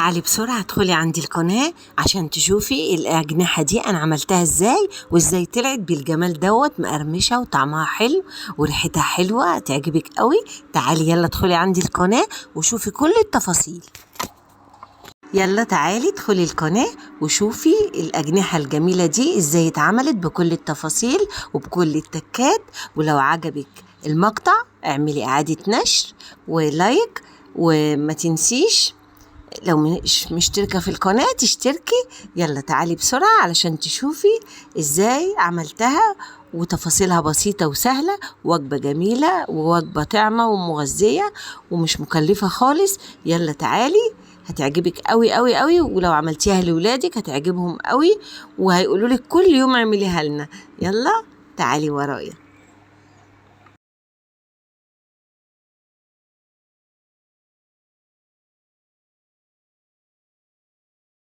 تعالي بسرعة ادخلي عندي القناة عشان تشوفي الأجنحة دي أنا عملتها ازاي وازاي طلعت بالجمال دوت، مقرمشة وطعمها حلو وريحتها حلوة تعجبك قوي. تعالي يلا ادخلي عندي القناة وشوفي كل التفاصيل. يلا تعالي ادخلي القناة وشوفي الأجنحة الجميلة دي ازاي اتعملت بكل التفاصيل وبكل التكات. ولو عجبك المقطع اعملي إعادة نشر ولايك، وما تنسيش لو مش مشتركة في القناة تشتركي. يلا تعالي بسرعة علشان تشوفي ازاي عملتها وتفاصيلها بسيطة وسهلة، وجبة جميلة ووجبة طعمة ومغذية ومش مكلفة خالص. يلا تعالي هتعجبك قوي قوي قوي، ولو عملتيها لولادك هتعجبهم قوي وهيقولوا لك كل يوم اعمليها لنا. يلا تعالي ورايا.